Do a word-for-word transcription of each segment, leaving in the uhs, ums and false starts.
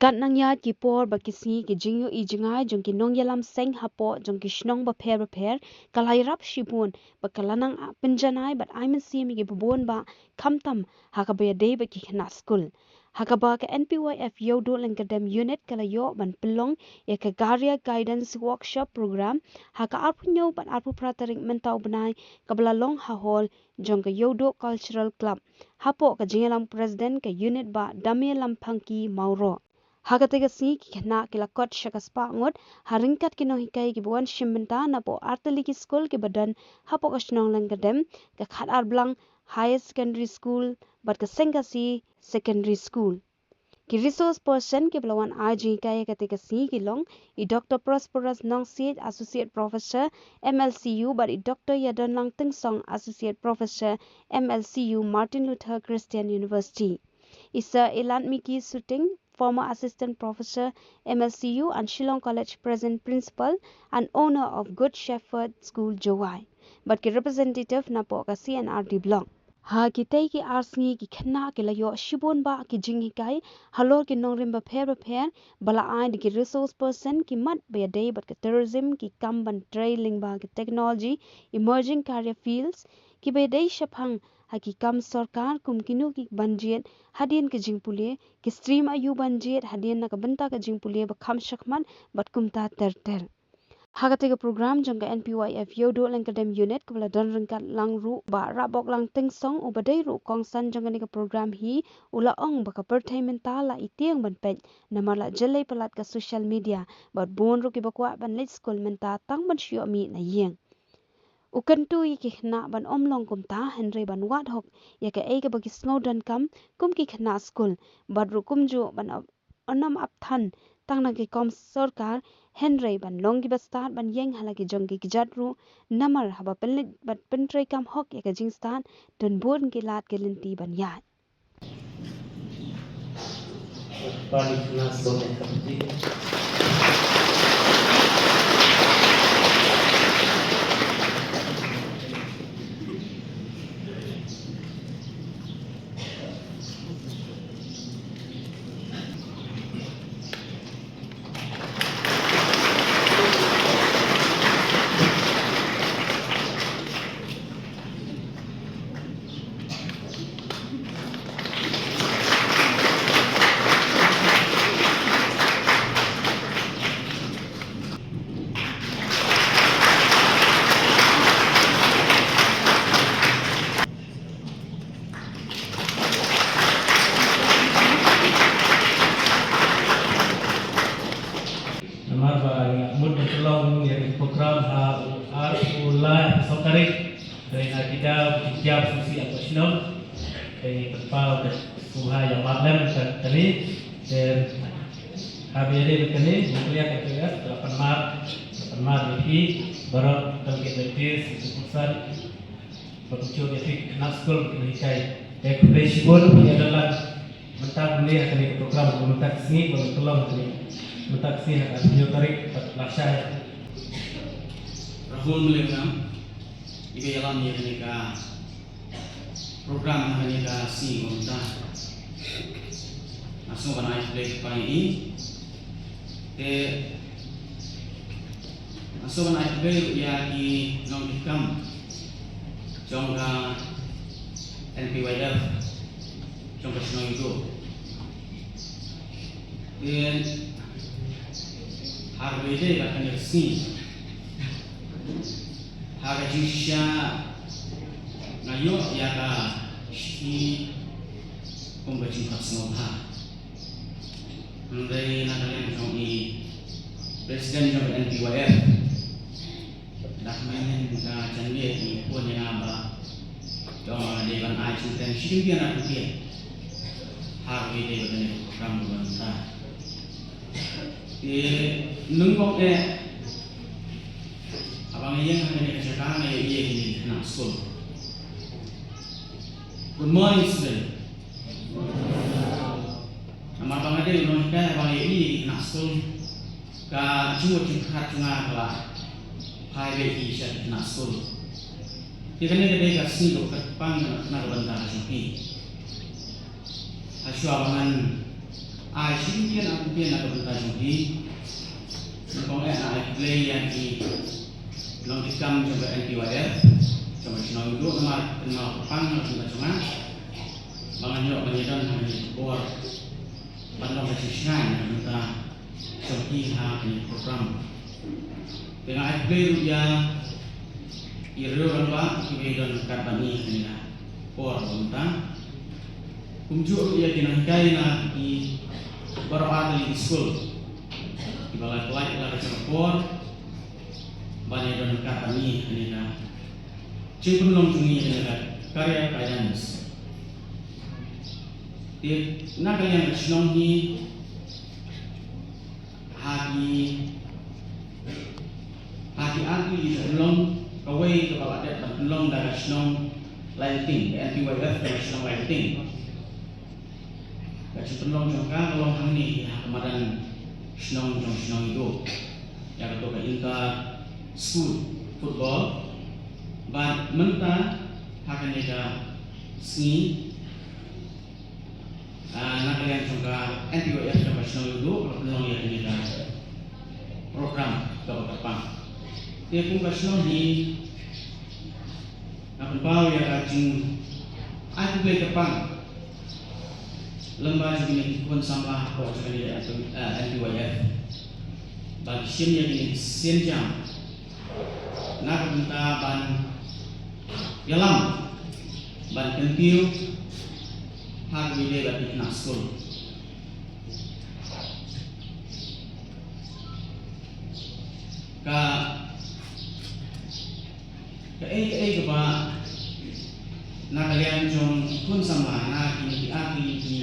Kat nang ïaid ki por bad ki sngi, ki jingïohi jngai jong ki nongïalam seng hapoh jong ki shnong bapher bapher ka la ïarap shibun bad ka la nang pynjanai bad ai mynsiem ïa ki babun bah, khamtam ha kaba ïadei bad ki khynnah skul. Ha kaba ka N P Y F Ïewduh Lyngkadem Unit ka la ïoh ban pynlong ïa ka Career Guidance Workshop Program ha ka arphew hynñiew bad arphew phra tarik mynta u bnai, kaba la long ha hall jong ka Ïewduh Cultural Club, hapoh ka jingïalam President ka Unit bah Dame Lamphangki Mawroh. Ha katei ka sngi ki khynnah ki la kot sha ka spah ngut ha ryngkat ki nonghikai kiba wan shim bynta napoh artylli ki skul kiba don hapoh ka shnong Lyngkadem, ka Khatar Blang Higher Secondary School bad ka Sengkasi Secondary School. Ki resource person kiba la wan ai jinghikai ha katei ka sngi ki long i Doctor Prosperous Nongsiej, Associate Professor, M L C U, bad i Doctor Ïadonlang Tynsong, Associate Professor, M L C U, Martin Luther Christian University. I Sir Elanmiki Suting, former Assistant Professor, M L C U and Shillong College, present Principal and owner of Good Shepherd School, Jowai, bad ki representative napoh ka C N R D Block. Ha kitei ki ar sngi ki khynnah ki la ïoh shibun bah ki jinghikai halor ki nongrim bapher bapher ba la ai da ki resource person, ki mat ba ïadei bad ka tourism, ki kam ban trei lyngba ki technology, emerging career fields, kiba ïadei shaphang ha ki kam sorkar kum kino ki ban jied hadien ka jingpule, ki stream aïu ban jied hadien na ka bynta ka jingpule ba kham shakhmat bad kumta ter ter. Ha katei ka program jong ka N P Y F Ïewduh Lyngkadem Unit kaba la don ryngkat lang ruh bah Rahboklang Tynsong uba dei ruh kongsan jong kane ka program hi, u la ong ba ka pyrthei mynta la itieng ban peit namar la jyllei palat ka social media bad bun ruh kiba kwah ban leit skul mynta tang ban shu ïoh mih na ïing. U kyntu ïa ki khynnah ban ym long kumta hynrei ban wad hok ïa kaei kaba ki sngew donkam kum ki khynnah skul, bad ruh kumjuh ban ym ap than tang na ki kam sorkar hynrei ban long kiba stad ban ïeng ha la ki jong ki kjat ruh, namar haba pynleit bad pyntreikam hok ïa ka jingstad don bun ki lad ki lynti ban ïaid. Namar ba ngi mut ban pynlong ïa ki program ha u ar u lai ha u sawtarik. Dei na kita ki jingpynsngewsih ïa ka shnong. Dei ngi pynpaw ka sngewbha ïa marlem ka kali. Te ha ba ïadei bad kane, ngi pynlong ka P R, ka la pynmar, ka la pynmar ïa ki baroh ka la ki volunteers, ki sngewsih. Ba kumjuh ïa ki khynnah skul ki nonghikai. Te khublei shibun ïa ka la mynta kumne ha kane ka program ba mynta ka sngi ba mynta long ha kane mynta ka sngi ha ka hynñiew tarik bad la shai. Rahul Mlengam, iba ïalam ïa kane ka program ha kane ka sngi ba mynta. Nga sngewbha ban ai khublei kyrpang ïa i. Te nga sngewbha ban ai khublei ruh ïa ki nongtrei kam jong ka N P Y F jong ka shnong Ïewduh. Te ha kaba ïadei bad kane ka sngi, ha ka jingshisha nga ïoh ïa ka shithi kum ka jingkhot sngewbha. Hynrei na ka liang jong i President jong ka N P Y F, da ka mynnin ka janmiet i phone ïa nga ba jong nga dei ban ai jingkren shi kyntien ar kyntien ha kaba ïadei bad kane ka program ba mynta. Te nang kong eh, haba nga ïeng ha kane ka jaka nga ïohi ïa kine ki khynnah skul. Good morning, student. Namar ba nga dei u nonghikai, haba nga ïohi ïa ki khynnah skul, ka jingmut jingpyrkhat jong nga ka la phai beit hi sha ki khynnah skul. Te kane ka dei ka sngi kaba kyrpang na ka bynta ka jong phi. Hashwa ba ngan Ai shi kyntien ar kyntien na ka bynta jong phi. Nyngkong eh nga ai khublei ïa ki nongtrei kam jong ka N P Y F jong ka shnong Ïewduh namar kynmaw kyrpang na ka bynta jong nga ba ngan ïoh ban ïadon ha kane ka por ban long ka jingshngaiñ na ka bynta jong phi ha kane ka program. Te nga ai khublei ruh ïa i riew rangbah kiba ïadon ryngkat bad ngi ha kane ka por ba mynta. Kumjuh ruh ïa ki nonghikai na ki baroh ar tylli ki skul kiba la pynlait la ka jong ka por ban ïadon ryngkat bad ngi ha kane ka jingpynlong jong ngi ha kane ka career guidance. Te na ka liang ka shnong hi ha ki, ha ki artylli ki jingpynlong, kawei kaba la dep ban pynlong da ka shnong Laitlyngting, ka N P Y F ka shnong Laitlyngting. Ka jingpynlong jong ka ka long hangne ha ka madan shnong jong shnong Ïewduh, ïa kato ka inter school football. Bad mynta ha kane ka sngi, ah, na ka liang jong ka N P Y F jong ka shnong Ïewduh ka la pynlong ïa kane ka program kaba kyrpang. Te kum ka shnong hi nga pynpaw ïa ka jingai khublei kyrpang lyngba jong kine ki khun samla hapoh jong kane ka, eh, N P Y F ba ki shim ïa kine ki sienjam na ka bynta ban ïalam, ban kyntiew ha kaba ïadei bad ki khynnah skul. Ka, kaei kaei kaba na ka liang jong ki khun samla na kine ki artylli ki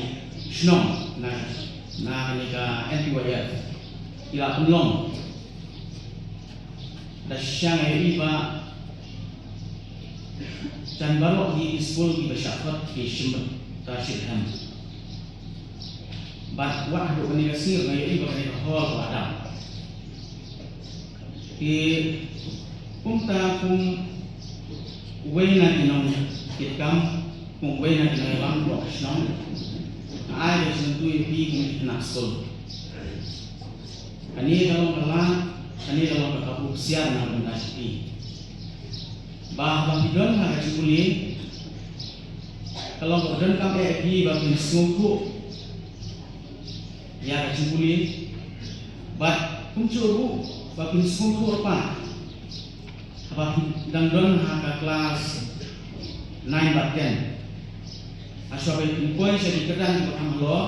shnong na, na kane ka N P Y F ki la pynlong. Da shisha nga ïohi ba jan baroh hi ki skul kiba shah khot ki shim bynta shitrhem. Bad wat haduh kane ka sngi nga ïohi ba kane ka hall ka la dap. Te kumta kum uwei na ki nongkitkam, kum uwei na ki nongïalam hapoh ka shnong, nga ai ka jingkyrkhu ïa phi kum ki khynnah skul. Kane ka long ka lad, kane ka long ka kabu ksiar na ka bynta jong phi. Ba haba phi don ha ka jingpule, ka long kaba donkam eh ïa phi ba phin sngewthuh ïa ka jingpule. Bad kumjuh ruh ba phin sngewthuh ruh pat haba phi dang don ha ka klas nine bad ten. Hashwa ba phin poi sha ki kyrdan kiba kham halor,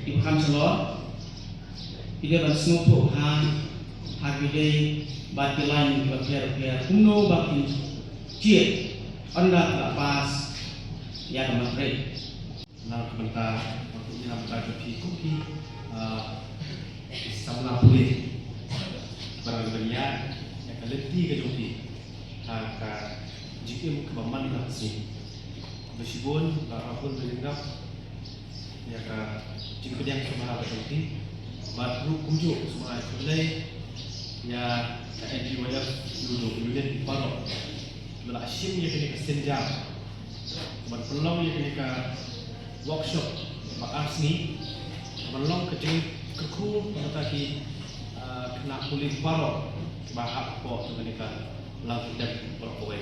kiba kham shalor, phi dei ban sngewthuh ha, ha ki dei bad ki lain kiba pher pher kumno ba phin jied ynda phi la pass ïa ka matrik. Na ka bynta, na ka bynta ka phi kum ki, ah, samla pule. Ba ngan pynïaid ïa ka lynti ka jong phi ha ka jingim kaba man la ka sngi. Ba shibun ba ha bun ba ïarap ïa ka jingpdiang sngewbha ka jong phi. Bad ruh kumjuh sngewbha ai khublei ïa ka N P Y F Ïewduh, unit baroh ba la shim ïa kane ka sienjam ban pynlong ïa kane ka workshop ba ar sngi ban long ka jingkyrkhu na ka bynta ki, ah, khynnah pule baroh ba hap hapoh jong kane ka Langkyrdem baroh kawei.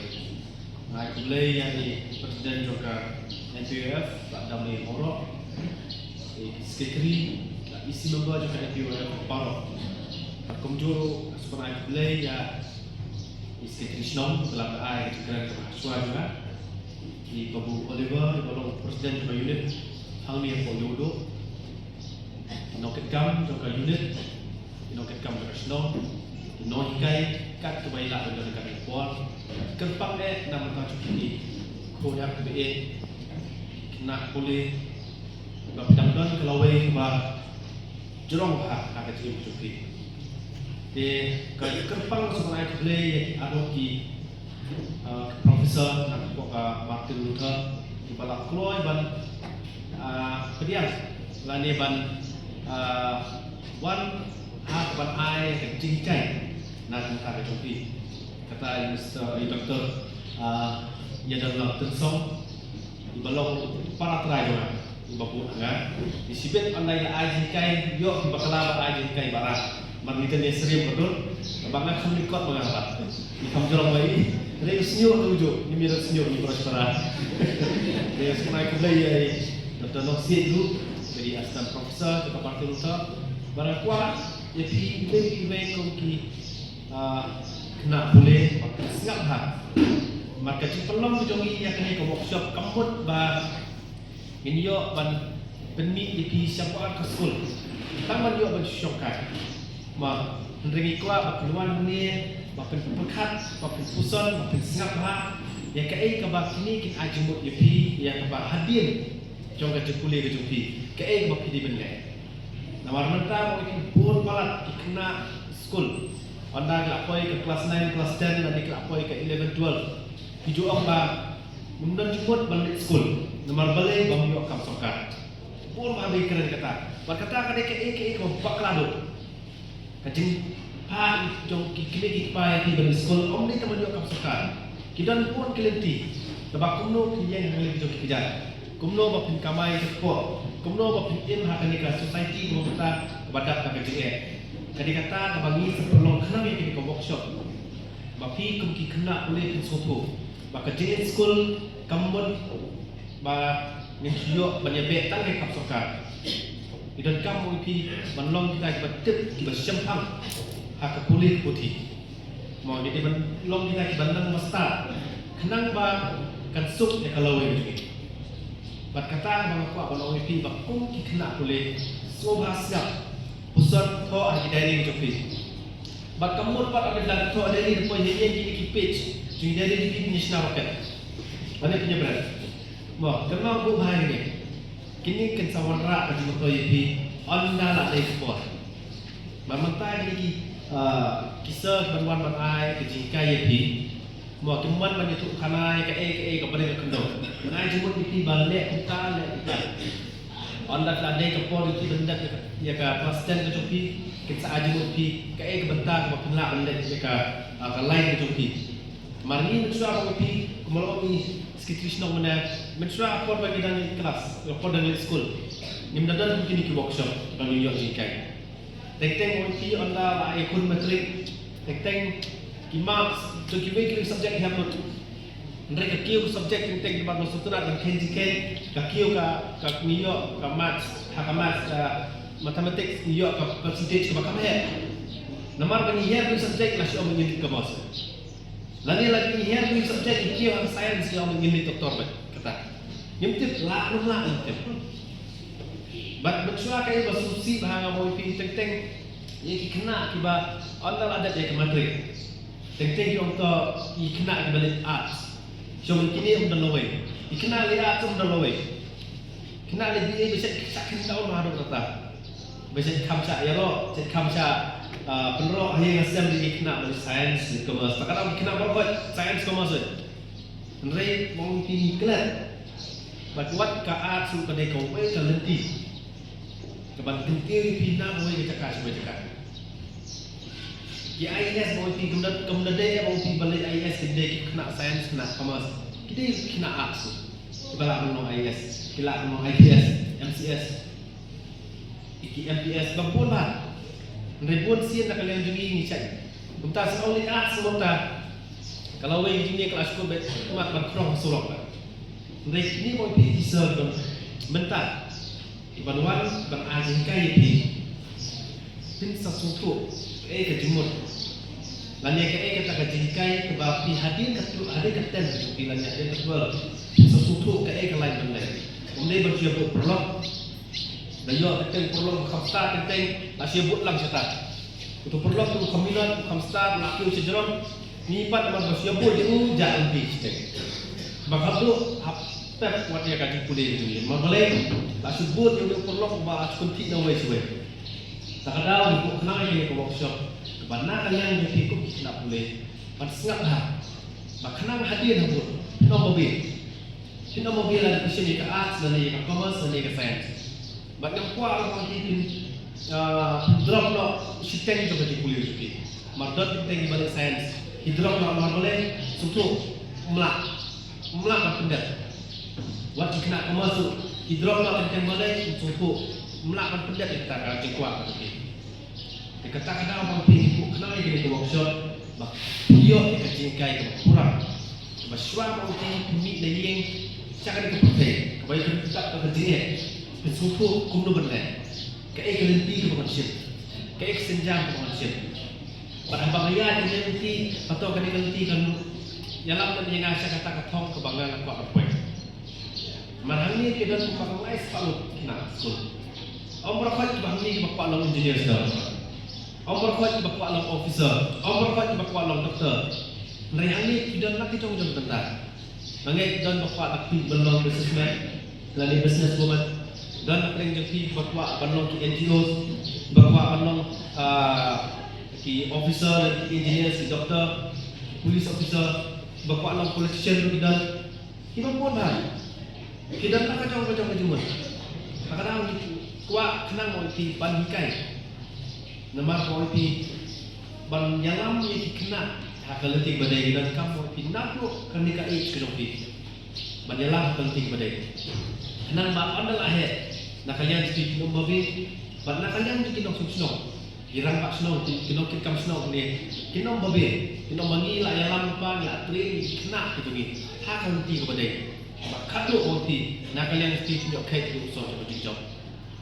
Nga ai khublei ïa i president jong ka N P Y F, Bah Damlei Hawroh, i secretary, i E C member jong ka N P Y F baroh. Bad kumjuh ruh nga sngewbha ai khublei ïa i secretary shnong ba la ai ka jingkren kaba ha shuwa jong nga, i Babu Oliver, i ba long president jong ka unit hangne hapoh Ïewduh, i nongkitkam jong ka unit, i nongkitkam jong ka shnong, i nonghikai, kat kaba i lah ban don ha kane ka por. Kyrpang eh na ka bynta jong phi ki khun ïar kiba ïeit, khynnah pule, ba phi dang don ka lawei ba jrong bha ha ka jingim jong phi. Te ka kyrpang sngewbha ai khublei ïa ki arngut ki, ah, professor na ka, ka Martin Luther, kiba la kloi ban, ah, pdiang lane ban, ah, wan ha ka ban ai ka jinghikai na ka bynta ka jong phi. Kata i Mister, i Doktor, ah, Ïadonlang Tynsong, i ba long para trai jong nga. Ba bun nga. Ni shibit ynda la ai jinghikai, ïoh ki bakla ba ai jinghikai ba rah. Mar ngi te ne syriem ba dun, ba nga kham likot ba nga ba. Ni kham jrong ba i, re u sñiuh tu ju, ni mi re sñiuh ni pros para. Re u sñiuh ai khublei ïa i, Doctor Nongsiej Ruh, ba dei Assistant Professor, jong ka Party Ruh ta. Ba nga kwah ïa phi, iwei iwei kum ki, ah, khynnah pule, ba sngap ha. Mar ka jingpynlong jong i ïa kane ka workshop, kam mut ba ngin ïoh ban pynmih ïa phi shabar ka skul. Tang ban ïoh ban shongkai. Ma, hynrei ngi kwah ba phin wan hangne, ba phin pyrkhat, ba phin puson, ba phin sngap ha ïa kaei kaba kine kin ai jingmut ïa phi, ïa kaba hadien jong ka jingpule ka jong phi, kaei kaba phi dei ban leh. Namar mynta mo ki bun palat ki khynnah skul. Ynda ki la poi ka klas nine, klas ten, lane ki la poi ka eleven, twelve. Ki ju ong ba ngim don jingmut ban leit skul. Namar balei? Ba ngim ïoh kam sorkar. Bun ba haba kren kata. Bad kata ka dei kaei kaei kaba bakla duh. Ka jingpang jong ki kmie ki kpa ïa ki ban leit skul, ym dei tang ban ïoh kam sorkar. Ki don bun ki lynti. Kaba kumno phin ïeng ha ka liang jong ki kjat. Kumno ba phin kamai ka kpoh. Kumno ba phin im ha kane ka society kaba mynta kaba dap da ka jingeh. Ka dei kata kaba ngi sa pynlong khnang ïa kane ka workshop. Ba phi kum ki khynnah pule phin sngewthuh ba ka jingleit skul kam mut ba ngin shu ïoh ban ïabeh tang ka kam sorkar. Ngi donkam mo phi ban long kita kiba tip, kiba shemphang ha ka pule ka puthi. Mo ngi dei ban long kita kiba nang masta khnang ba kan suk ïa ka lawei jong ngi. Bad kata ba nga kwah ban ong ïa phi ba kum ki khynnah pule, sngewbha sngap, puson thoh ha ki diary jong phi. Bad ka mut pat ynda la thoh ha diary, da poi ha ïing, kine ki page jong ki diary jong phi phin ïa shna rocket. Lane phin ïa bret. Mo, kynmaw buh bha ïa kine. Kine kin sa wanrah ka jingmyntoi ïa phi ynda la dei ka por. Bad mynta kine ki, ah, ki sir kiban wan ban ai ka jinghikai ïa phi. Mo, kim wan ban ïathuh khana ïa kaei kaei kaba dei ka khyndew. Ban ai jingmut ïa phi ba leh kumta, leh kumta. Ynda la dei ka por ïa phi ban dep ïa ka, ïa ka klas ten ka jong phi, kin sa ai jingmut ïa phi kaei ka bynta kaba phin lah ban leh ïa ka, ah, ka line ka jong phi. Mar ngi mynshuwa ba ngi phi, kumba la ong i Secretary Shnong mynne, mynshuwa por ba ngi dang leit klas, por dang leit skul, ngim da don kine ki workshop ba ngin ïoh jinghikai. Teng teng mo phi ynda la ïakhun matric, teng teng ki marks jong kiwei kiwei subject ki hap lut. Hynrei ka kiew ka subject teng teng kiba ngi sngewtynnat ban kheiñ jingkheiñ, ka kiew ka, ka ngi ïoh ka maths, ha ka maths, ka mathematics ngi ïoh ka percentage kaba kham heh. Namar ba ngi hiar ki subject la shu ong ngin leit commerce. Lane la ngi hiar ki subject ngi kiew ha ka science ngi ong ngin leit doctor bad kata. Ngim tip lah ruh lah ngim tip. Bad mynshuwa kaei ba sngewsih bha nga mo phi, teng teng ïa ki khynnah kiba ynda la dep ïa ka matric, teng teng ki ong to ki khynnah kiba leit arts. Shu ong kine ym don lawei. Ki khynnah leit arts ym don lawei. Khynnah leit B A ba shet shah khyndew ma haduh kata. Ba shet kham shah ïaroh, shet kham shah, ah, pynroh ha ïing ha sem, dei ki khynnah ba leit science, leit commerce. Te ka dei ki khynnah baroh science, commerce. Hynrei mo phi, ngi klet ba wat ka arts ruh ka dei kawei ka lynti kaban kyntiew ïa phi na kawei ka jaka sha kawei jaka. Ki I A S mo phi, kam da, kam da dei mo phi ba leit I A S ki dei ki khynnah science, khynnah commerce. Ki dei ki khynnah arts ruh kiba lah ban long I A S, ki lah ban long I P S, M C S. Ki M P S ba bun bha. Hynrei bun sien na ka liang jong ngi ngi check. Kumta sien ong leit arts kumta, ka lawei jong ngi ka la shu kut beit mat ban khrong surok bha. Hynrei kine mo phi, ki sir don mynta kiban wan ban ai jinghikai ïa phi. Phin sa sngewthuh kaei ka jingmut lane kaei kata ka jinghikai kaba phi hadien kata, hadien ka ten ka jong phi lane hadien ka twelve. Phin sa sngewthuh kaei ka line ban leh. Ym dei ban shu ïa bud paralok. Da ïoh teng teng paralok ba kham stad, teng teng la shu ïa bud lang shata. Uto paralok uto kham minot, kham stad, la kiew sha jrong. Ngi pat namar ba shu ïa bud ïa u, jah lynti shiteng. Ba kham duh hap tep wat ïa ka jingpule ka jong ngi. Namar balei? La shu bud ïa u paralok ba la shu kynthih na uwei sha uwei. Te ka daw ngi buh khnang ïa kane ka workshop kaba na ka liang jong phi kum ki khynnah pule ban sngap bha ba khnang hadien ha bud phin ym babe. Phin ym babe lada phi shim ïa ka arts lane ïa ka commerce lane ïa ka science. Bad ngam kwah ruh ba phi phin, ah, phin drop noh shiteng jong ka jingpule jong phi. Mar don teng teng kiba leh science ki drop noh, namar balei? Sngewthuh, ym lah, ym lah ban pyndep. Wat ki khynnah commerce ruh Ki drama ka jingkynmaw lei, ym sngewthuh, ym lah ban pyndep ïa kata ka jingkwah ka jong ki. Te kata ka daw ba phi, phi kynmaw ïa kane ka workshop, ba phi ïoh ïa ka jinghikai kaba pura. Ba shuwa ba phi, phi mih na ïing, sha kane ka pyrthei, kaba ïa ka pyrthei ka jingeh, phin sngewthuh kumno ban leh. Kaei ka lynti kaba ngan shim, kaei ka sienjam kaba ngan shim. Bad haba nga ïaid kane ka lynti, hato kane ka lynti kan ïalam lem ïa nga sha kata ka thong kaba nga la kwah ban poi. Namar hangne ki don kumba lai spah ngut ki khynnah skul. Ym baroh khoit kiba hangne kiba kwah long engineer sdang. Ym baroh khoit kiba kwah long officer. Ym baroh khoit kiba kwah long doctor. Hynrei hangne ki don la ki jong jong bynta. Nga ngeit don ba kwah da phi ban long businessman lane businesswoman. Don na pdeng jong phi ba kwah ban long ki N G Os, ba kwah ban long, ah, ki officer lane ki engineer, ki doctor, ki police officer, ba kwah long politician ruh ki don. Ki bun bha. Ki don la ka jong ka jong ka jingmut. Ha ka daw ngi kwah khnang ong phi ban hikai. Namar ong phi ban ïalam ïa ki khynnah ha ka lynti ba dei, ki donkam ong phi naduh kane ka age ka jong phi ban ïalam ha ka lynti ba dei. Khnang ba ynda la heh na ka liang jong ki nongbabe bad na ka liang jong ki nongshong shnong. Ki rangbah shnong, ki, ki nongkitkam shnong ne ki nongbabe, ki nongba ngi la ïalam lypa, ngi la train ïa ki khynnah ki jong ngi ha ka lynti kaba dei. Ba khadduh ong phi na ka liang jong phi phin ïoh kheit ïa u soh jong ka jingjop.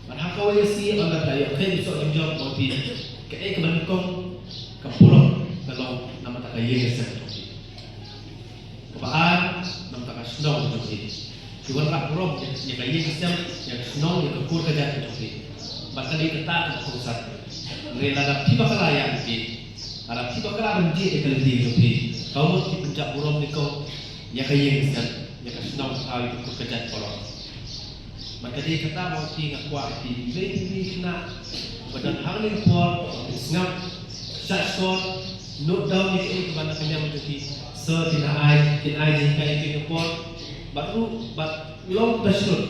Bad ha kawei ka sngi ynda phi la ïoh kheit ïa u soh jingjop, ong phi kaei kaba nyngkong ka burom ka long namar ka ïing ka sem jong phi. Kaba ar, namar ka shnong jong phi. Ki wanrah burom ïa ka ïing ka sem, ïa ka shnong, ïa ka kur ka jait ka jong phi. Bad ka dei kata kaba kongsan. Hynrei lada phi bakla ïa phi, lada phi bakla ban jied ïa ka lynti jong phi, ka mut ki pynjah burom nyngkong ïa ka ïing ka sem, ïa ka shnong, ïa ka kur ka jait baroh. Bad ka dei kata ba phi, nga kwah phi, phi, phi, phi khynnah ba don hangne ha por, phi sngap, shah shkor, note down ïa kaei kaba na ka liang jong phi sir kin ai, kin ai jinghikai ïa phi ha por. Bad ruh, bad long bachelor,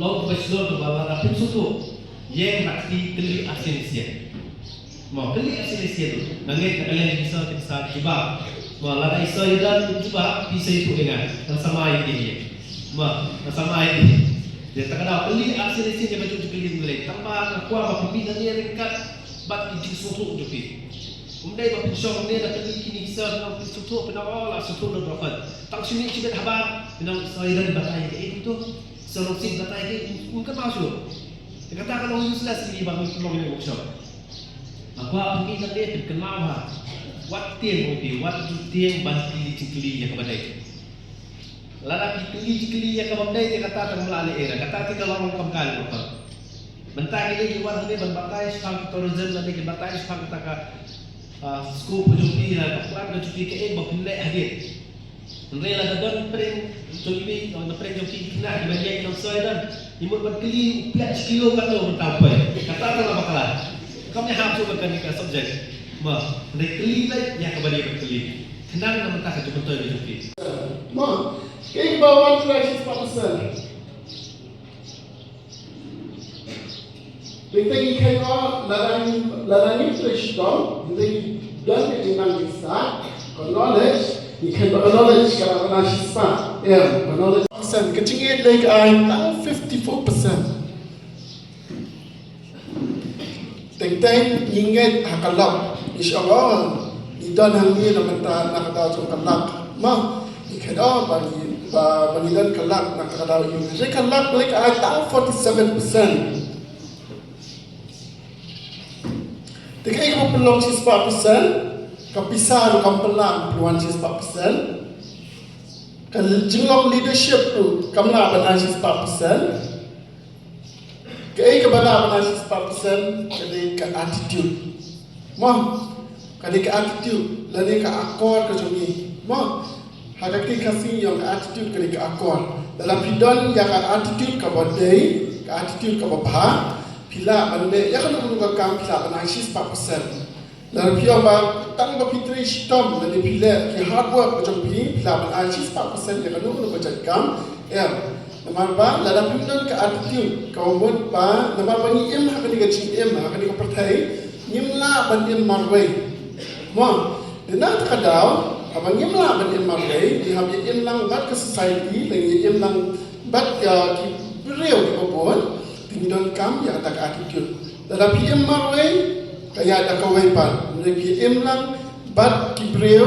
long bachelor ba lada phim sngewthuh, ïeng bad kylli, kylli arsien sien. Mo, kylli arsien sien. Nga ngeit na ka liang jong ki sir kin sa jubab. Mo, lada i sir i don jubab, phi sa ïathuh ïa nga. Ngan sa mai ïa ki. Mo, ngan sa mai ïa ki. Te kata ka daw kylli arsien sien ïa baroh ki kylli. Tang ba nga kwah ba phi mih na ne ryngkat bad ki jingsngewthuh jong phi. Ym dei ba phin shong ne da kylli kine ki sir, phin sngewthuh, phin ong la sngewthuh na baroh. Tang shi minit shi minit haba phin ong sir i don batai ïa kaei to. Sir Rongsit batai ïa kaei, ym kynmaw shuh. Te kata ka long useless ïa phi ba phin long ïa ka workshop. Nga kwah phi mih na ne phin kynmaw ha. Wat tieng, ong phi, wat ju tieng ban kylli jingkylli ïa kaba dei. Lada phi kylli jingkylli ïa kaba dei te kata tang mla leh ïa kata te ka long kam ka leh ka. Mynta ki dei ki wan hangne ban batai shaphang ka tourism, lane ki batai shaphang kata ka, ah, scope ka jong phi, ka plan ka jong phi, kaei ba phin leh hadien. Hynrei lada don pyrshah jong phi, na pyrshah jong phi ki khynnah kiba ïaid nongshong don, ngi mut ban kylli u pynleit shi kilo katno mynta u poi. Kata tang la bakla. Kam ïahap shuh bad kane ka subject. Mo, hynrei kylli leit ïa kaba dei ban kylli. Khnang na mynta ka jingmyntoi ka jong phi. Mo, kaei ba wan trai shispah percent. Teng teng ngi kheiñ o, lada ngi, lada ngi trei shitom, teng teng ngi don ka jingnang jingstad, ka knowledge, ngi kheiñ ba ka knowledge ka la nang shispah. Em, ka knowledge. Percent, ka jingïeit lei ka ai tang fifty-four percent. Teng teng ngi ngeit ha ka lok. Ngi shu ong o, ngi don hangne na ka bynta na ka daw jong ka lok. Mo, ngi kheiñ o ba ngi, ba, ba ngi don ka lok na ka daw ïing. Hynrei ka lok lei ka ai tang forty-seven percent. Te kaei kaba pynlong shispah percent, ka pisa ruh kam pynlong, pynwan shispah percent. Ka jinglong leadership ruh kam lah ban ai shispah percent. Kaei kaba lah ban ai shispah percent, ka dei ka attitude. Mo, ka dei ka attitude, lane ka akor ka jong ngi. Mo, ha ka ktien Khasi ngi ong ka attitude ka dei ka akor. Lada phi don ïa ka attitude kaba dei, ka attitude kaba bha, phi lah ban leh ïa kano kano ka kam, phi lah ban ai shispah percent. Lada phi ong ba tang ba phi trei shitom, lane phi leh, phi hard work ka jong phi, phi lah ban ai shispah percent ïa kano kano ka jait kam. Em, namar ba lada phim don ka attitude kaba mut ba, namar ba ngi im ha kane ka jingim, ha kane ka pyrthei, ngim lah ban im marwei. Mo, te na kata ka daw, haba ngim lah ban im marwei, ngi hap ïa im lang bad ka society, lane ïa im lang bad ka, ki, Briew kiba bun te ngi donkam ïa kata ka attitude. Lada phi im marwei, ka ïaid da kawei pat. Lada phi im lang bad ki briew,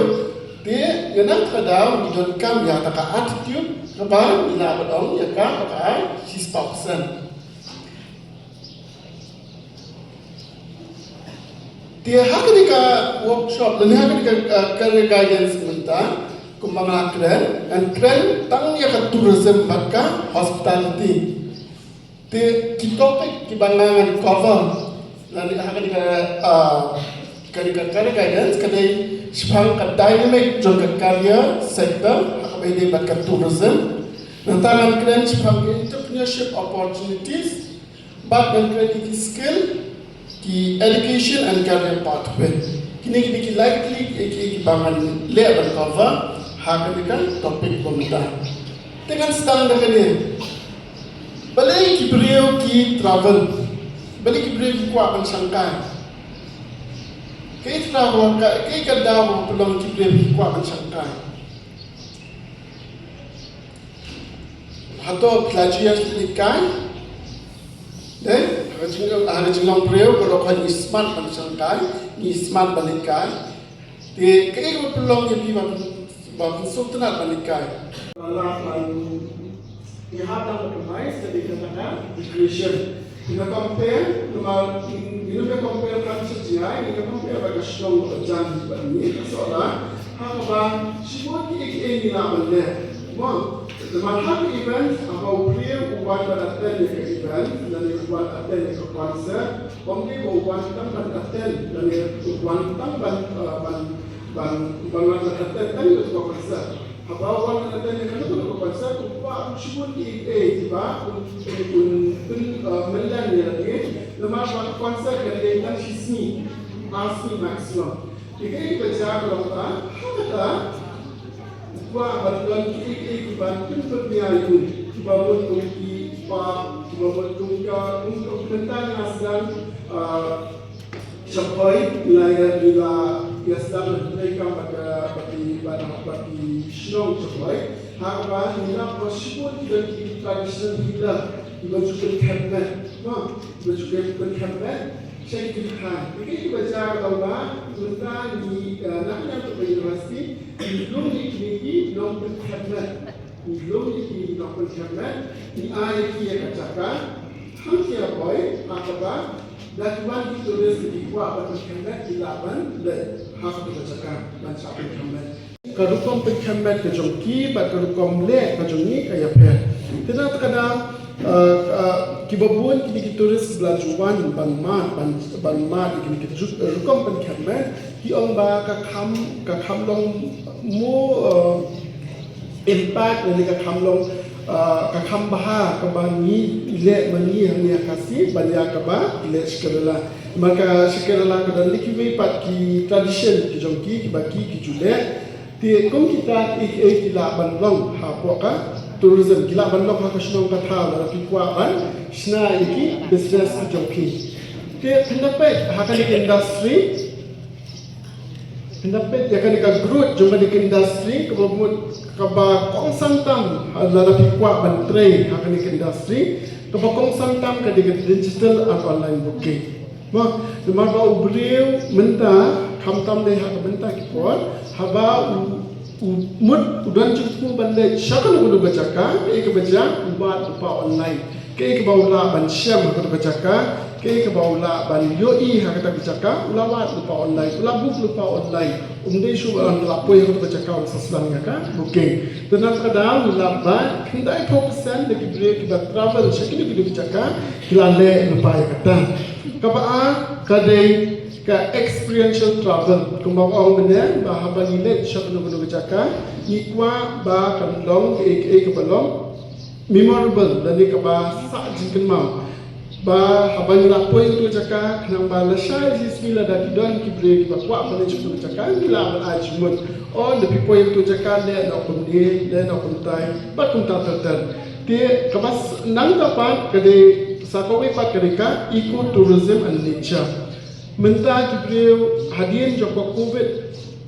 te nga nang ka daw ngi donkam ïa kata ka attitude kaba ngi lah ban ong ïa ka ba ka ai shispah percent. Te ha kane ka workshop lane ha kane ka, uh, career guidance mynta, kumba nga kren, ngan kren tang ïa ka tourism bad ka hospitality. Te ki topic kiba nga ngan cover lane ha kane ka, uh, kane ka career guidance ka dei shaphang ka dynamic jong ka career sector ha kaba ïadei bad ka tourism. Nangta ngan kren shaphang ka entrepreneurship opportunities, bad ngan kren ïa ki skill, ki education and career pathway. Kine ki dei ki likely ki, ki, kiba ngan leh ban cover ha kane ka topic ba mynta. Te ngan sdang da kane. Balei ki briew ki travel? Balei ki briew ki kwah ban shangkai? Kaei ka daw, kaei ka daw ba pynlong ki briew ki kwah ban shangkai? Hato phi la ju ïa lehkai? Dei, ha ka jing, ha ka jinglong briew baroh ngi smat ban shangkai, ngi smat ban lehkai. Te kaei kaba pynlong ïa phi ba pyn, ba pynsngewtynnat ban lehkai? Ba la ban ïahap lang bad ka MICE ka dei kata ka recreation. Ngi la compare, namar ngi, ngi la compare kan sa jngai, ngi la compare bad ka shnong ba jan bad ngi ka Sohra. Ha kaba shibun kiei kiei ngi lah ban leh. Mo, namar ha ka event, haba u briew u wan ban attend ïa ka event, lane u wan attend ïa ka concert, ym dei ba u wan tang ban attend, lane u wan tang ban, uh, ban, ban, ban wan ban attend tang ïa ka concert. Haba u wan ban attend ïa kano kano ka concert, u kwah shibun kiei kiei kiba un, un, un, uh, mylliang ïa lade, namar ba ka concert ka dei tang shi sngi, ar sngi maximum. Te kaei kaba jia ka long ba, ha kata, u kwah ban don kiei kiei kiban pynbeit ïa u, kiba mut kum ki park, kiba mut kum ka, kum ka, mynta ngi la sdang, ah, Shaphrang, ngi la ïa, ngi la ïa sdang treikam bad ka, bad ki, bad, bad ki shnong Shaphrang. Ha kaba ngi la pynshai shibun ki, ki traditional healer, kiba ju pynkham met. Ha, kiba ju pynkham met. Sha ki kynthei. Te kaei kaba jia ka long ba, mynta ngi, eh, na ka liang ka university, ngi lum ïa kine ki nongpynkham met. Ngi lum ïa ki nongpynkham met, ngi ai ïa ki ïa ka jaka, hangta boi, ha kaba, da ki wan ki tourist ki kwah ban pynkham met, ki lah ban leit ha kata ka jaka, ban shah pynkham met. Ka rukom pynkham met ka jong ki, bad ka rukom leh ka jong ngi ka ïapher. Te na kata ka daw, eh, eh, kiba bun kine ki tourist ba la ju wan ban mad, ban, ban mad ïa kine ki ju-, rukom pynkham met, ki ong ba ka kham, ka kham long mo, eh, impact lane ka kham long, eh, ka kham bha kaba ngi leh ma ngi hangne ha Khasi ban ïa kaba leh sha Kerala. Namar ka sha Kerala ka don lei kiwei pat ki tradition ki jong ki, kiba ki, ki ju leh. Te kum kita kiei kiei ki lah ban long hapoh ka tourism, ki lah ban long ha ka shnong ka thaw lada phi kwah ban shna ïa ki business ki jong phi. Te phin da peit ha kane ka industry, phin da peit ïa kane ka growth jong kane ka industry kaba mut kaba kongsan tam, ha, lada phi kwah ban trei ha kane ka industry, kaba kongsan tam ka dei ka digital and online booking. Mo, namar ba u briew mynta, khamtam dei ha ka mynta ki por, haba u, u mut u don jingthmu ban leit sha kano kano ka jaka, kaei kaba jia, u wad lypa online. Kaei kaba u lah ban shem ha kata ka jaka, kaei kaba u lah ban ïohi ha kata ka jaka, u la wad lypa online, u la book lypa online. Um dei shuh ban lah poi ha kata ka jaka, u sa sdang ïa ka booking. Te na kata ka daw ngi lap ba khyndai phew percent na ki briew kiba travel sha kino kino ki jaka ki la leh lypa ïa kata. Kaba ar ka dei ka experiential travel. Kumba ong mynne ba haba ngi leit sha kino kino ki jaka ngi kwah ba kan long kaei kaei kaba long memorable lane kaba sah jingkynmaw. Ba haba ngi la poi ha katu ka jaka, khnang ba lashai shi sngi lada ki don ki briew kiba kwah ban leit sha katu ka jaka, ngi lah ban ai jingmut. O, lada phi poi ha katu ka jaka, leh noh kumne, leh noh kumtai, bad kumta ter ter. Te kaba s-, nangta pat ka dei, sa kawei pat ka dei ka eco tourism and nature. Mynta ki briew hadien jong ka covid,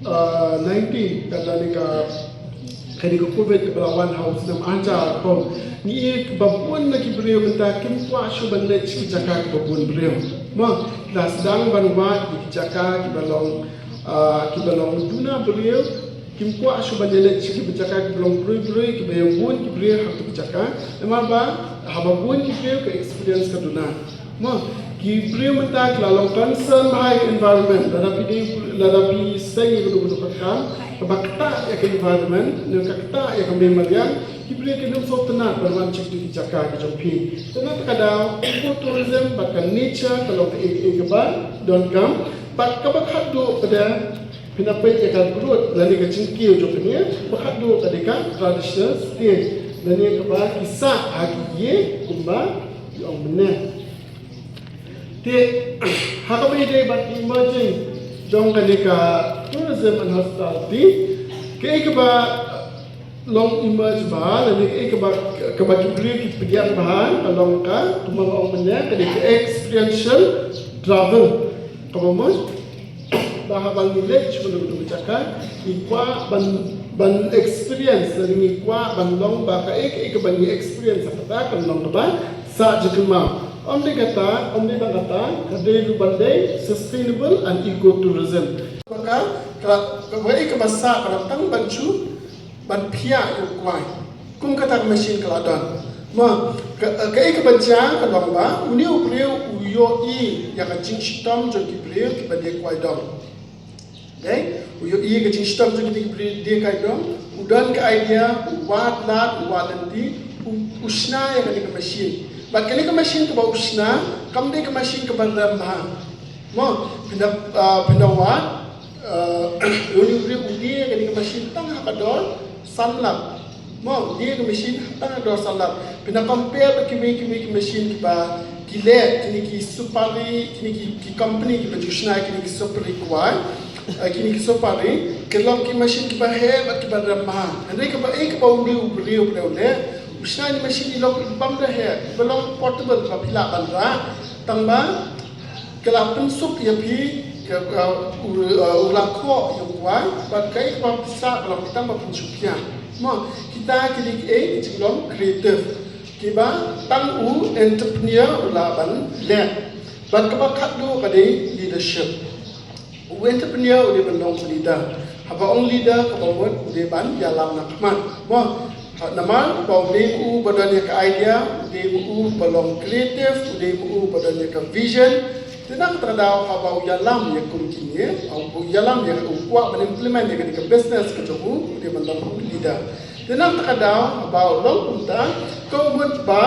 uh, nineteen, ka dei ka Kane ka covid kaba la wan ha u snem arhajar arphew, ngi ïohi ba bun na ki briew mynta kim kwah shuh ban leit sha ki jaka kiba bun briew. Mo, la sdang ban wad ïa ki jaka kiba long, ah, kiba long duna briew, kim kwah shuh ban leit sha ki jaka kiba long briew briew, kiba ïa bun ki briew ha ki jaka. Namar ba haba bun ki briew ka experience ka duna. Mo, ki briew mynta ki la long concern bha ïa ka environment, lada phi dei, lada phi seng ïa kano kano ka kam kaba ktah ïa ka environment, ne ka ktah ïa ka mei mariang, ki briew kim sngewtynnat ban wan sha kito ki jaka ki jong phi. Te na kata ka daw, ecotourism bad ka nature ka long kaei kaei kaba donkam, bad kaba khatduh pat, phin ïa peit ïa ka growth lane ka jingkiew jong kane, ba khatduh ka dei ka traditional stay lane kaba ki sah ha ki ïing kumba ki ong mynne. Te ha kaba ïadei bad emerging jong kane ka tourism and hospitality, kaei kaba long emerge bha lane kaei kaba, kaba ki briew ki pdiang bha ka long ka, kumba nga ong mynne, ka dei ka experiential travel. Kaba mut ba haba ngi leit sha kano kano ka jaka, ngi kwah ban, ban experience, lane ngi kwah ban long ba kaei kaei kaba ngi experience ha kata kan long kaba sah jingkynmaw. Ym dei kata, ym dei tang kata, ka dei ruh ban dei sustainable and ecotourism. Ba ka, ka, ka, kaei kaba sah, ka dei tang ban shu ban phiah ïa u kwai. Kum kata ka machine ka la don. Mo, ka, kaei kaba jia ka long ba une u briew u ïohi ïa ka jingshitom jong ki briew kiba die kwai dong. Okay? U ïohi ïa ka jingshitom jong ki briew die kwai dong. U don ka idea, u wad lad, u wad lynti, u, u shna ïa kane ka machine. Bad kane ka machine kaba u shna kam dei ka machine kaba rem bha. Mo, phin da, ah, phin da wad, ah, une u briew u die ïa kane ka machine tang ha ka dor san lak. Mo, u die ïa ka machine tang ha ka dor san lak. Phin da compare bad kiwei kiwei ki machine kiba ki leh, kine ki supari, kine ki, ki company kiba ju shna kine ki supari kwai, ah, kine ki supari, ki long ki machine kiba heh bad kiba rem bha. Hynrei kaba, eh, kaba une u briew u leh, u shna ïa kane ka machine i long bym da heh, iba long portable, ba phi lah ban rah. Tang ba ka la pynsuk ïa phi, ka, ka, u, uh, u la khoh ïa u kwai, bad kaei kaba phi sah ka long tang ba pynsuk ïa. Mo, kita ki dei kiei ki jinglong creative, kiba tang u entrepreneur u lah ban leh. Bad kaba khatduh ka dei leadership. U entrepreneur u dei ban long u leader. Haba ong leader kaba mut u dei ban ïalam na khmat. Mo, namar ba u dei u ba don ïa ka idea, u dei u ba long creative, u dei u ba don ïa ka vision. Te na kata ka daw haba u ïalam ïa kum kine, u ïalam ïa, u kwah ban implement ïa kane ka business ka jong u, u dei ban long u leader. Te na kata ka daw haba u long kumta, ka mut ba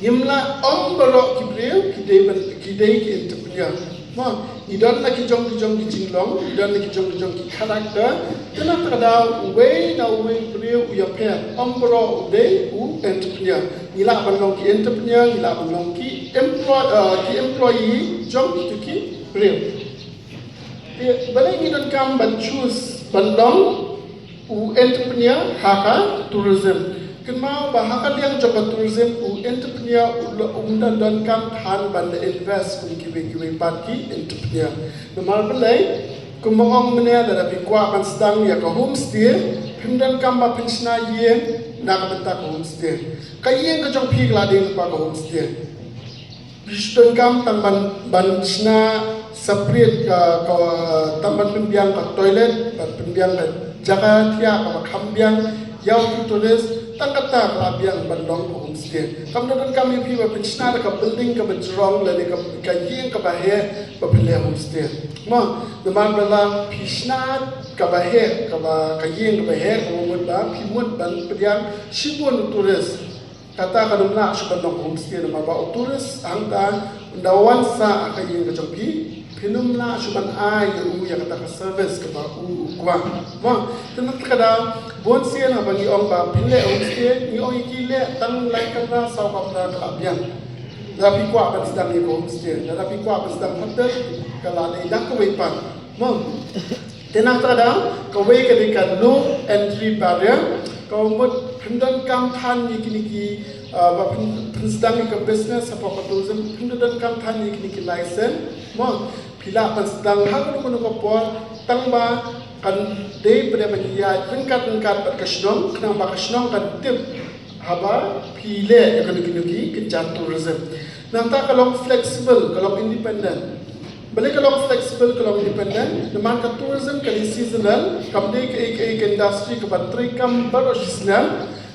ngim lah ong baroh ki briew ki dei ban, ki dei ki entrepreneur. Mo, ngi don la ki jong ki jong ki jinglong, ngi don la ki jong ki jong ki character. Te na kata ka daw uwei na uwei u briew u ïapher, ym baroh u dei u entrepreneur. Ngi lah ban long ki entrepreneur, ngi lah ban long ki employ, uh, ki employee jong kito ki briew. Te balei ngi donkam ban choose ban long u entrepreneur ha ka tourism? Kynmaw ba ha ka liang jong ka tourism u entrepreneur u la, um don, donkam than ban da invest kum kiwei kiwei pat ki entrepreneur. Namar balei, kumba ong mynne, lada phi kwah ban sdang ïa ka homestay, phim donkam ba phin shna ïing na ka bynta ka homestay. Ka ïing ka jong phi ka la dei lyngba ka homestay. Phi shu donkam tang ban, ban shna separate ka, ka, tang ban pynbiang ka toilet, ban pynbiang ka jaka thiah kaba kham biang ïa u tourist, tang kata ka la biang ban long ka homestay. Kam da donkam ïa phi ba phin shna da ka building kaba jrong lane ka, ka ïing kaba heh ba phin leh homestay. Mo, namar ba la phi shna kaba heh, kaba, ka ïing kaba heh, kaba mut ba phi mut ban pdiang shibun u tourist. Kata kan ym lah shuh ban long homestay namar ba u tourist hangta un da wan sah ha ka ïing ka jong phi, phin ym lah shuh ban ai ïa u ïa kata ka service kaba u, u kwah. Mo, te na kata ka daw, bun sien haba ngi ong ba phin leh homestay, ngi ong ïa ki leh tang lai kamra saw kamra ka la biang. Lada phi kwah ban sdang ïa ka homestay, lada phi kwah ban sdang hotel, ka la dei da kawei pat. Mo. Te na kata ka daw, kawei ka dei ka low entry barrier, ka mut phin donkam than ïa kine ki, ah, ba phin, phin sdang ïa ka business hapoh ka tourism, phin donkam than ïa kine ki license. Mo, phi lah ban sdang ha kano kano ka por, tang ba Kan dei pat ban ïaid ryngkat ryngkat bad ka shnong, khnang ba ka shnong kan tip haba phi leh ïa kano kano ki kynja tourism. Nangta ka long flexible, ka long independent. Balei ka long flexible, ka long independent? Namar ka tourism ka dei seasonal, kam dei kaei kaei ka industry kaba treikam baroh shi snem.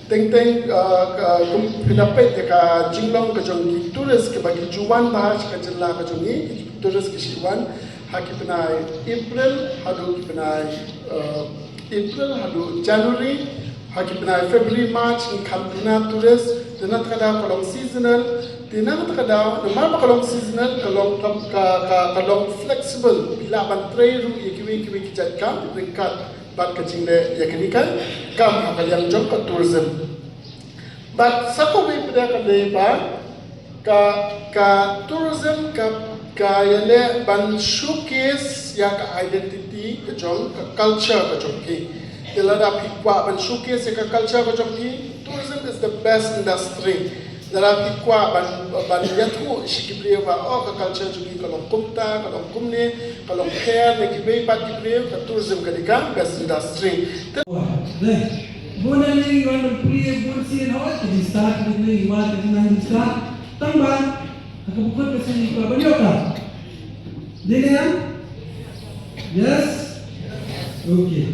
Teng teng, uh, ka, kum phi la peit ïa ka jinglong ka jong ki tourist kiba ki ju wan bha sha ka jylla ka jong ngi, ki tourist ki shu wan ha ki bnai April haduh ki bnai, uh, April haduh January, ha ki bnai February, March ngi kham duna tourist. Te na kata ka daw ka long seasonal. Te na kata ka daw, namar ba ka long seasonal, ka long ka, ka, ka, ka long flexible. Phi lah ban trei ruh ïa kiwei kiwei ki jait kam ryngkat bad ka jingleh ïa kane ka kam ha ka liang jong ka tourism. Bad sa kawei pat ka dei ba ka, ka tourism ka, ka ïaleh ban showcase ïa ka identity ka jong, ka culture ka jong ki. Te lada phi kwah ban showcase ïa ka culture ka jong ki, tourism is the best industry. Lada phi kwah ban, ban ïathuh sha ki briew ba, oh, ka culture jong ki ka long kumta, ka long kumne, ka long kher na kiwei pat ki briew, ka tourism ka dei ka best industry. Te Dei. Bun na ni wan puli bun sien hoi, ki di start ni ni wan ki nang di start. Tang ba, ha ka bukut ka sien ni ka ban ïoh ka. Dei ne em? Yes? Okay.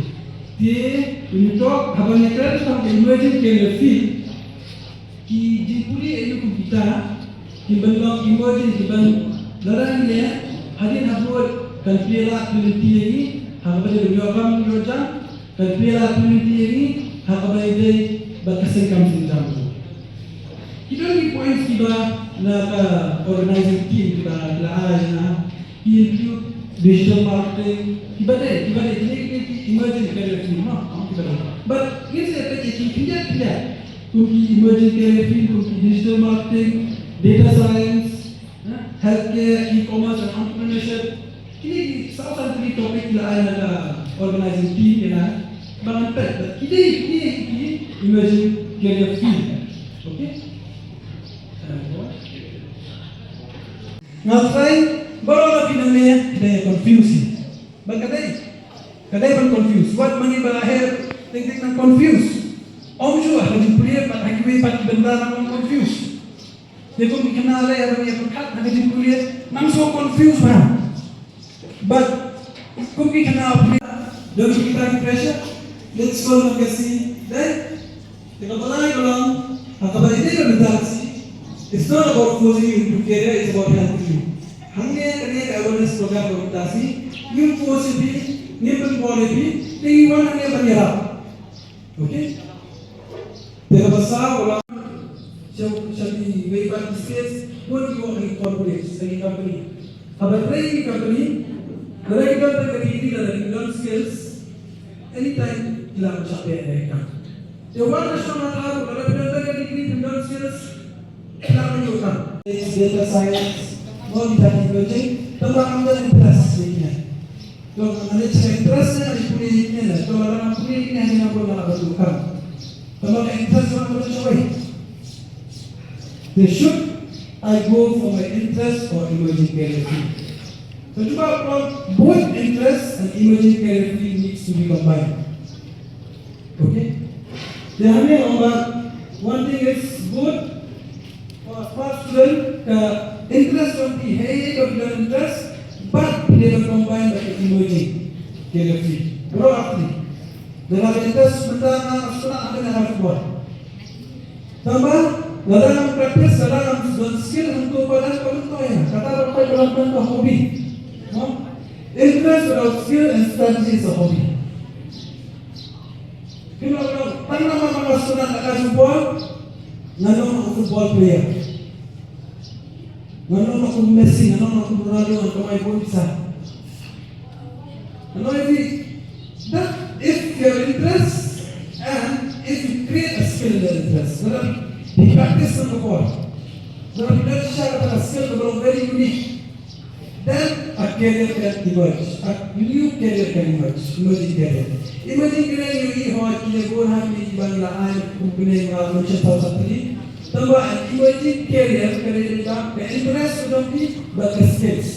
Te, untuk haba ngi kren tentang emerging career field, ki jingpule ïa u kum kita, ki ban long emerging, ki ban, lada ngi leh, hadien habud, kan plie lad plie lynti ïa ngi, ha kaba dei ban ïoh kam ïoh jam, kan plie lad plie lynti ïa ngi, ha kaba ïadei bad ka seng kam seng jam. Ki don ki points kiba na ka organizing team kiba la ai na, ki include digital marketing, kiba dei, kiba dei, kine, kine ki emerging career field, no? Kiba dei. But ngin sa peit ïa ki khyndiat khyndiat. Kum ki emerging career field, kum ki digital marketing, data science, eh, healthcare, e-commerce and entrepreneurship. Kine ki saw san tylli ki topic ki la ai na ka organizing team ïa nga. Ba ngan peit, but kine, kine ki emerging career field. Okay? Eh, Nga try, baroh na phi nangne, phi dei confuse. Ba ka dei, ka dei ban confuse. Wat ma ngi ba her, teng teng nang confuse. Ym shuh ha ka jingpule, pat ha kiwei pat ki bynta nang confuse. Te kum ki khynnah lei, ha ka jingpule, ha ka jingpule, nang so confuse ba. But kum ki khynnah pule, don kita ki pressure. Let's go, nang kasi, dei. Te kaba lai ka long, ha kaba ïadei bad literacy, it's not about forcing you into career, it's about helping you. Hangne kane ka awareness program ka literacy, ngim force ïa phi, ngim pynbor ïa phi, te ngi wan hangne ban ïarap. Okay? Te kaba saw ka long, sha, sha kiwei pat ki states, bun ki wan ha ki corporates, ha ki company. Haba trei ïa ki company, lada ki don tang ka degree, lada ki don skills, anytime ki lah ban shah peit ïa ka. Te wat la shu nang thaw, lada phi don tang ka degree, phi don skills, ki lah ban ïoh kam. Data science, mo kita ki project, tang ba ngam don interest ïa kine. To ngam don interest ne, ngam pule ïa kine ne. To lada ngam pule ïa kine, hangne ngam lah ban ïoh kam. Tang ba ka interest ngam don shawei. They should, I go for my interest or emerging career field. So, to ba, both interest and emerging career field needs to be combined. Okay? Te hangne ong ba, one thing is good for a smart student, ka interest jong phi, hei, ka bynta interest, but phi dei ban combine bad ka emerging career field. Baroh artylli. Lada ka interest mynta nga sngewtynnat, nga sngewtynnat football. Tangba, lada ngam practice, lada ngam don skill, hangto ba dang ka myntoi, kata ba poi ba dang ka hobby. No? Interest without skill and strategy is a hobby. Kino, kino, tang namar ba nga sngewtynnat ka football, ngan long football player. Ngan long kum Messi, ngan long kum Ronaldo, ngan kamai bun pisa. Ngan long ïa phi, that if your interest and if you create a skill in that interest, lada phi practice na ka por, lada phi don shisha kata ka skill kaba long very unique, then a career can emerge, a new career can emerge, emerging career. Emerging career ngi ïohi ha kine bun ha kine kiba ngi la ai, kum kine nga mention saw saw tylli. Tangba an emerging career ka dei ka interest jong phi bad ka skills.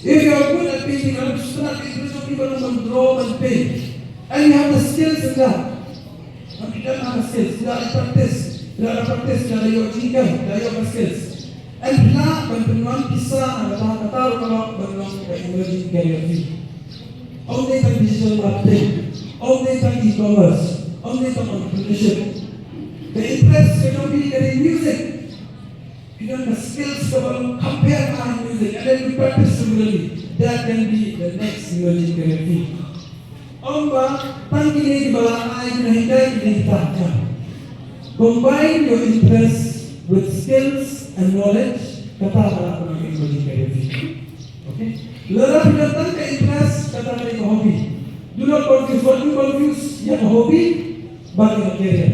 If you are good at painting, and it's not interesting people who can draw and paint, and you have the skills in that, and you don't have the skills, you have to practice, you have to practice, you have to use your skills. And phi lah ban pynwan pisa na kata, kata ruh ka long ban long ka emerging career field. Ym dei tang digital marketing, ym dei tang e-commerce, ym dei tang entrepreneurship. Ka interest ka jong phi ka dei music. Phi don ka skills kaba long kham pher ha music, and then you practice regularly. That can be the next emerging career field. Ym ba tang kine kiba la ai, kine hikai, kine kita. Combine your interests with skills and knowledge, kata ka lah ban long emerging career field. Okay? Lada phi don tang ka interest, kata ka dei ka hobby. Do not confuse, what you confuse ïa ka hobby bad ka career.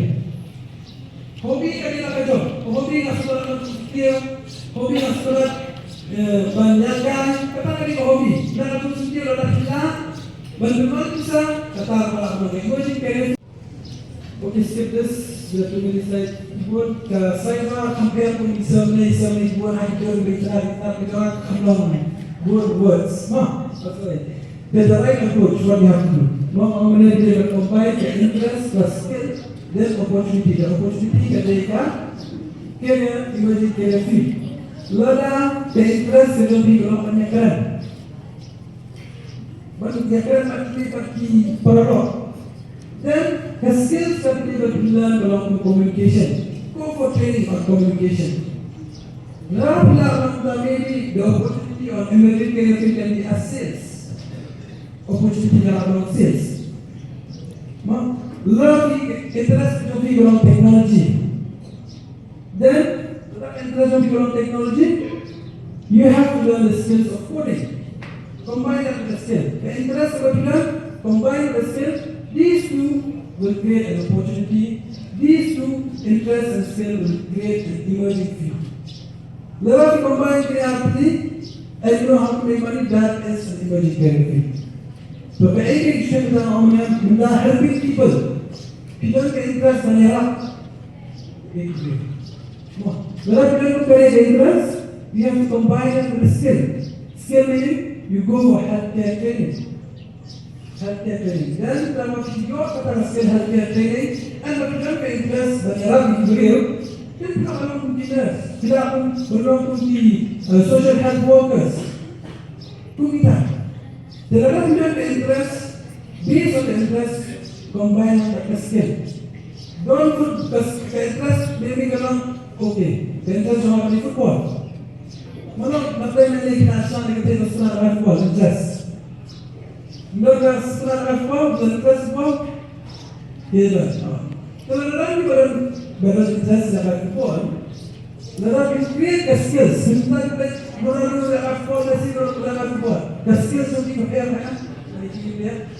Hobby ka dei la ka jong. Hobby nga sngewtynnat ban sngewthuh. Hobby nga sngewtynnat, eh, ban ïaid kai. Kata ka dei ka hobby. Nga sngewtynnat lada phi lah ban pynwan pisa, kata ka lah ban long emerging career. Okay, skip this. There are too many slides. Bun, ka saiba compare pun, so many, so many, bun, I don't reach out, it's not because I'm long. Bun words. Ma, that's right. There's a right approach, what you have to do. Mo, ong mynne dei ban combine the interest, the skill, then opportunity. The opportunity ka dei ka career, emerging career field. Lada ka interest ka jong phi ka long ban ïakren, ban ïakren bad ki, bad ki paralok. Then ka skills ka phi dei ban learn ka long communication. Go for training on communication. Lada phi lah ban, maybe the opportunity on emerging career field can be a sales. Opportunity ka long sales. Ma, lada phi interest ka jong phi ka long technology. Then, lada interest jong phi ka long technology, you have to learn the skills of coding. Combine that with the skill. The interest of the learn, combine with the skill. These two will create an opportunity. These two, interest and skill, will create an emerging field. Lada phi combine kine artylli and you know how to make money, that is an emerging career field. So, kaei ka action ka ong mynne, mynta helping people. Phi don ka interest ban ïarap. Lada phi don ka interest, you have to combine it with the skill. Skill meaning, you go for healthcare training. Healthcare training. Then, lada phi ïoh kata ka skill healthcare training, and lada phi don ka interest ban ïarap ïa ki briew, then phi lah ban long kum ki nurse, phi lah ban long kum ki, uh, social health workers. Kum kita. Te lada phi don ka interest, based on the interest, combine bad ka skill. Don't put ka, ka interest, maybe ka long, okay, ka interest jong nga ka dei football. Mano, nga dei, nga dei, nga dei, nga dei, nga dei, interest. Nga dei, nga dei, football, nga dei, interest football. Te lada phi don, ba don interest ïa ka football, lada phi create ka skills, mynta phi don, Ronaldo ïa ka football, Messi ïa ka football, ka skills jong phi ka pher, ha?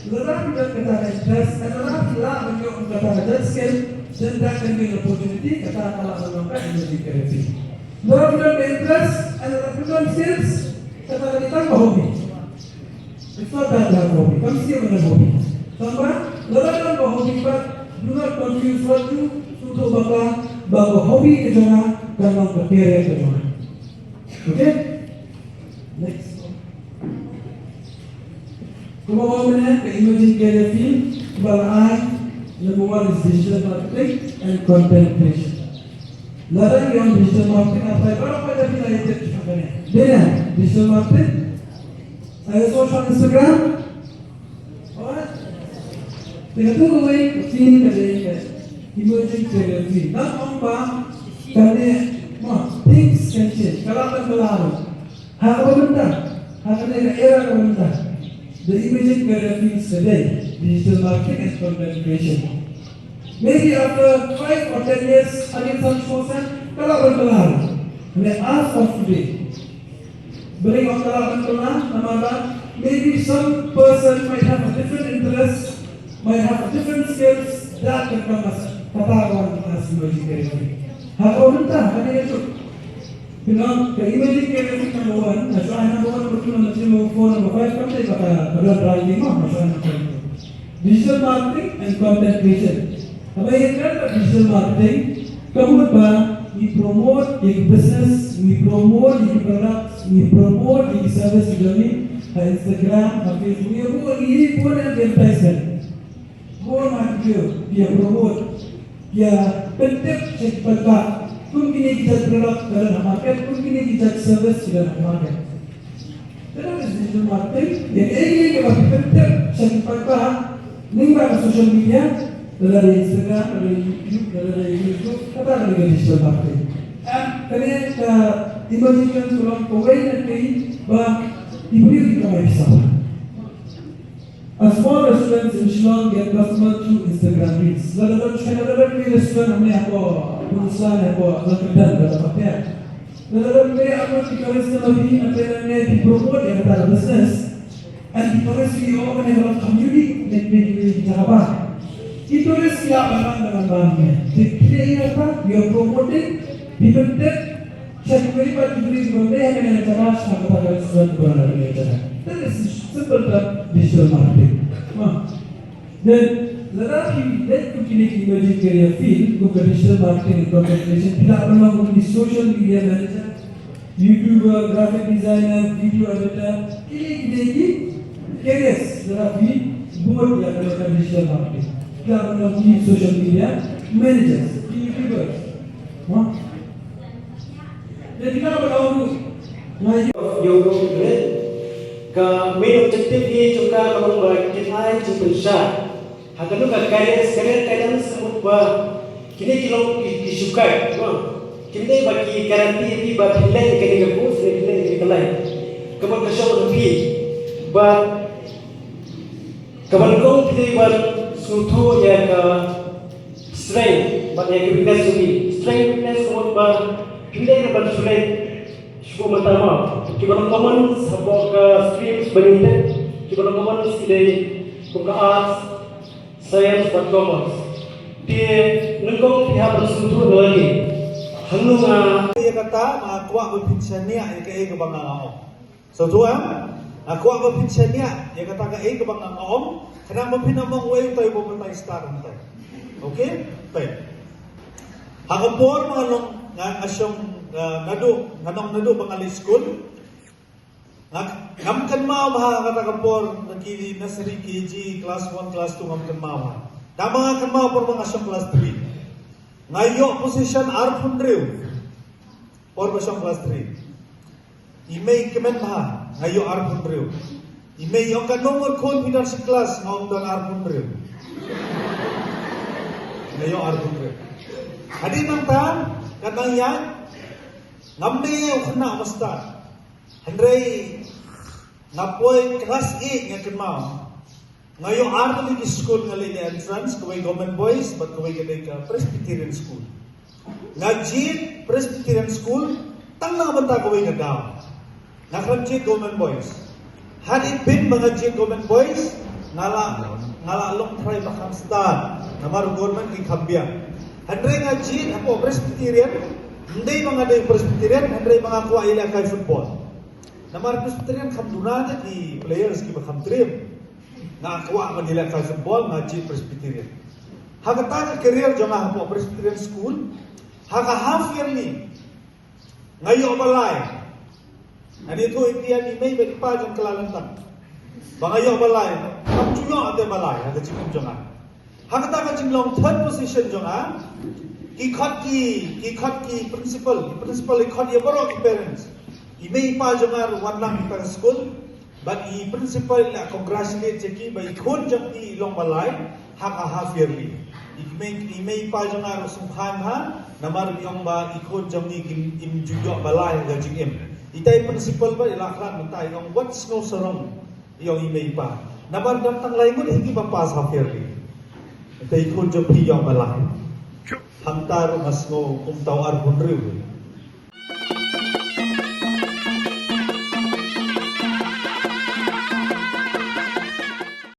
Lada phi don kata ka interest, lada phi lah ban ïoh kata ka skill, then that can be an opportunity, kata ka lah ban long ka emerging career field. Lada phi don ka interest, lada phi don skills, kata ka dei tang ka hobby. It's not that bad hobby. Kam sngewbha ban hobby. Tangba, lada don ka hobby pat, do not confuse what you, sngewthuh bakla ba ka hobby ka jong nga kan long ka career ka jong nga. Okay? Next. Kumba ong mynne, ka emerging career field ba la ai, number one is digital marketing and content creation. Lada ngi ong digital marketing, nga tharai baroh kawei na phi la ïatip shaphang kane. Dei ne, digital marketing? Ai, so shaphang Instagram? Alright. Te kato kawei ka field ka dei ka emerging career field. Ngan ong ba kane, ma, things can change. Ka lah ban kylla ruh. Ha kaba mynta, ha kane ka era kaba mynta, the emerging career fields ka dei digital marketing and content creation. Maybe after five or ten years, hadien san shiphew snem, ka lah ban kylla ruh. Hynrei as of today, balei nga ong ka lah ban kylla, namar ba maybe some person might have a different interest, might have a different skills, that can come as, kata ka wan as emerging career field. Ha kaba mynta, ha kane ka juk. Phin ong, ka emerging career field number one, nga shu ai number one, number two, number three, number four, number five, kam dei ba ka, ka don ranking mo, nga shu ai number one. Digital marketing and content creation. Haba ïakren bad digital marketing, ka mut ba Ngi promote ïa ki business, ngi promote ïa ki products, ngi promote ïa ki service jong ngi ha Instagram, ha Facebook, ïa bun, ngi bun advertisement. Bun ma ki ïa promote, ïa pyntip sha ki paidbah kum kine ki jait product ki don ha market, kum kine ki jait service ki don ha market. Kata ka digital marketing, ïa kaei kaei kaba phi pyntip sha ki paidbah lyngba ka social media, lada dei Instagram, lada dei YouTube, lada dei Facebook, kata ka dei ka digital marketing. Em, kane ka emerging trend ka long kawei na kaei ba ki briew ki kamai pisa. A small restaurants in Shillong get customers through Instagram reels. Lada don, lada don kawei restaurant hangne hapoh Phongshan, hapoh Laitkyndan, lada don kawei, lada don kawei, ap ki tourist na phi, na phi, na phi promote ïa kata ka business. And ki tourist ki ong kane ka long kam unique, ne, ne, ne, ne, jaka ba ki tourist ki ïa ban, ban, ban, ban, ne. Te kine ïa kata, you're promoting, people take, sha kiwei pat ki briew kiba dei ha kane ka jaka, sha kata ka restaurant kiba na kane ka jaka. That is simple term digital marketing. Ha. Then, lada phi leit kum kine ki emerging career field, kum ka digital marketing and content creation, phi lah ban long kum ki social media manager, YouTuber, graphic designer, video editor, kine ki dei ki careers lada phi bud ïa ka digital marketing. Phi lah ban long ki social media managers, ki YouTubers. Ha? Te phi lah ban long, nga ïoh, ïoh, ïoh, ka main objective hi jong ka ka long ba kin ai jingpynshai ha kano ka career, career guidance, ka mut ba kine ki long ki, ki shukai, no? Kim dei ba ki guarantee ïa phi ba phin leh kane ka course ne phin leh kane ka line. Ka mut ka shong ha phi ba kaba nyngkong phi dei ban sngewthuh ïa ka strength bad ïa ka weakness jong phi. Strength, weakness ka mut ba phi dei ban shu leh shuh mynta ma. Kiba long common hapoh ka streams ba ngi tip, kiba long common ki dei kum ka arts, science bad commerce. Te nyngkong phi hap ban sngewthuh ïa lade. Hangno nga ïa kata, nga kwah ba phin shaniah ïa kaei kaba nga ong. Sngewthuh em? Nga kwah ba phin shaniah ïa kata kaei kaba nga ong. Khnang ba phin ym ong wei utai ba mynta i start mynta. Okay? Fine. Ha ka por ba nga long, nga, nga shong, uh, naduh, nga nong naduh ba nga leit skul. Nga, ngam kynmaw bha ha kata ka por, na ki nursery, K G, class one, class two, ngam kynmaw bha. Tang ba nga kynmaw por ba nga shong class three. Nga ïoh position arphew hynriew. Por ba shong class three. I mei kmen bha, nga ïoh arphew hynriew. I mei i ong, katno ngut khun phi don shi class, nga ong don arphew hynriew. Nga ïoh arphew hynriew. Hadien nangta, katno ïa, ngam dei u khynnah ba stad. Hynrei nga poi class eight nga kynmaw. Nga ïoh ar tylli ki skul nga leit entrance, kawei Government Boys bad kawei ka dei ka Presbyterian School. Nga jied Presbyterian School tang na ka bynta kawei ka daw. Nga khlem jied Government Boys. Hadien ba nga jied Government Boys, nga la, nga la long trai ba kham stad. Namar government ki kham biang. Hynrei nga jied hapoh Presbyterian, ym dei ba nga dei Presbyterian, hynrei ba nga kwah ïalehkai football. Namar Presbyterian kham duna de ki players kiba kham triem. Nga kwah ban ïalehkai football, nga jied Presbyterian. Ha kata ka career jong nga hapoh Presbyterian School, ha ka half yearly, nga ïoh ba lai. Nga ïathuh ïa phi, i mei bad i pa jong nga la ong tang ba nga ïoh ba lai. Ngam ju ïoh te ba lai ha ka jingim jong nga. Ha kata ka jinglong third position jong nga, ki khot ki, ki khot ki principal, ki principal i khot ïa baroh ki parents. I mei i pa jong nga ruh wan lang ïa ka skul, bad i principal i la congratulate ïa ki ba i khun jong i i long ba lai ha ka half yearly. I mei, i mei i pa jong nga ruh sngewkmen bha, namar i ong ba i khun jong i kim, im ju ïoh ba lai ha ka jingim. Ita i principal ba i la khlad mynta i ong wat sngewsarong. Ïa i mei i pa. Namar dang tang lai ngut hi kiba pass half yearly. Te i khun jong phi ïoh ba lai. Hangta ruh nga sngew kumta u arphew hynriew.